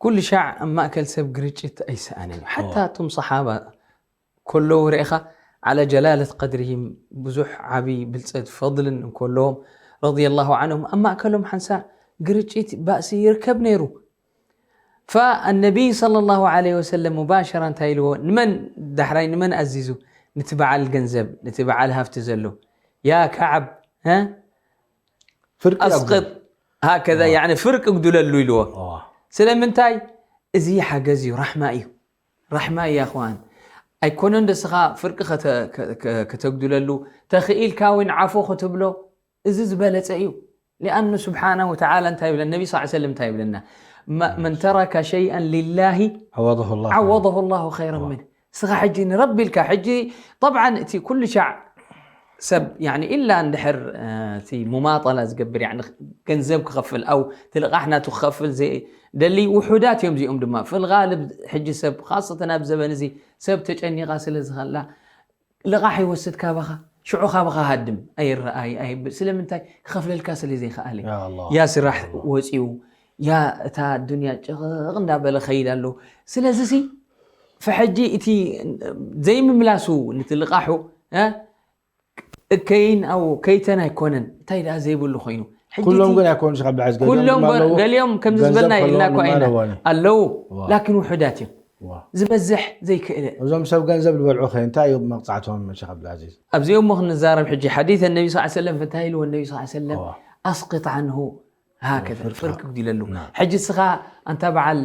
ኩሉ ሻዕ ኣብ ማእከል ሰብ ግርጭት ኣይሰኣንን እዩ። ሓታ እቶም ሰሓባ ከለዉ ርኢኻ፣ ዓላ ጀላለة قدرهم፣ ብዙሕ ዓቢ ብልጸት ፈضልን እንከለዎም رضي الله عنهم ኣብ ማእከሎም ሓንሳእ ግርጭት ባእሲ ይርከብ ነይሩ። فالنبي صلى الله عليه وسلم مباشرة እንታይ ኢልዎ? ንመን ዳሕራይ ንመን ኣዚዙ? ንቲ በዓል ገንዘብ፣ ንቲ በዓል ሃፍቲ ዘሎ። يا كعب، ها؟ ፍርቂ أسقط هكذا، يعني ፍርቂ ግዱለሉ ኢልዎ። ስለምንታይ? እዚ ሓገዝ እዩ፣ ራሕማ እዩ። ራሕማ እዩ ኣኽዋን። ኣይኮነን ደስኻ ፍርቂ ከተ- ከ- ከ- ከተጉድለሉ፣ ተኽኢልካ እውን ዓፎ ክትብሎ፣ እዚ ዝበለጸ እዩ። لأنه سبحانه وتعالى እንታይ ይብለና? ነቢ صلى الله عليه وسلم እንታይ ይብለና? من ترك شيئا لله عوضه الله عوضه الله خيرا منه። ንስኻ ሕጂ ንረቢ ኢልካ ሕጂ፣ طبعا እቲ ኩሉ ሻዕ ሰብ يعني إلا እንድሕር እቲ ሙማጠላ ዝገብር يعني ገንዘብ ክኸፍል ኣው እቲ ልቓሕ ናቱ ክኸፍል ዘይደሊ ውሑዳት እዮም። እዚኦም ድማ في الغالب ሕጂ ሰብ خاصة ኣብ ዘበን እዚ ሰብ ተጨኒቓ ስለ ዝኸላ ልቓሕ ይወስድ ካባኻ፣ ሽዑ ካባኻ ሃድም ኣይረኣይ ኣይብል። ስለምንታይ? ክኸፍለልካ ስለ ዘይከኣለ። يا الله ያ ስራሕ ወፂኡ፣ ያ እታ ዱንያ ጭቕቕ እንዳበለ ኸይድ ኣሎ። ስለዚ ሲ ፈሕጂ እቲ ዘይምምላሱ ንቲ ልቓሑ እ፣ እከይን ኣው ከይተን ኣይኮነን። እንታይ ደኣ ዘይብሉ ኮይኑ ሕጂ ኩሎም እቲ ግን ኣይኮኑስ ካብ ብዓዝ ኩሎም ገ- ገሊኦም ከምዚ ዝበልና ኢልና እኳ ኢና ኣለዉ፣ ላኪን ውሑዳት እዮም። ዝበዝሕ ዘይክእለ እዞም ሰብ ገንዘብ ዝበልዑ ከ እንታይ እዩ መቕፃዕቶም? ሸክ ኣብዱልዓዚዝ ኣብዚኦም ሞ ክንዛረብ ሕጂ ሓዲት ነቢ ስ ሰለም እንታይ ኢልዎ? ነቢ ስ ሰለም እዋ። ኣስቅጥ ዓንሁ ሃከ ፍርቂ ፍርቂ ጉዲለሉ። ናም። ሕጂ እስኻ ኣንታ በዓል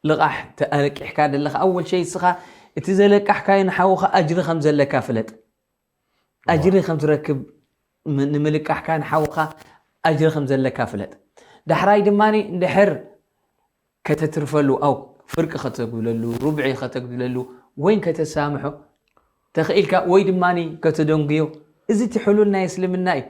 ልቓሕ ተለቂሕካ ደለኻ ኣወል ሸይ እስኻ እቲ ዘለቃሕካዮ ንሓውኻ ኣጅሪ ከም ዘለካ ፍለጥ። ኣጅሪ ከም ትረክብ ም- ንምልቃሕካ ንሓውኻ ኣጅሪ ከም ዘለካ ፍለጥ። ዳሕራይ ድማ እንድሕር ከተትርፈሉ ኣው ፍርቂ ከተጉድለሉ ሩብዒ ከተጉድለሉ ወይ ከተሳምሖ ተኽኢልካ ወይ ድማ ከተደንግዮ፣ እዚ እቲ ሕሉል ናይ እስልምና እዩ።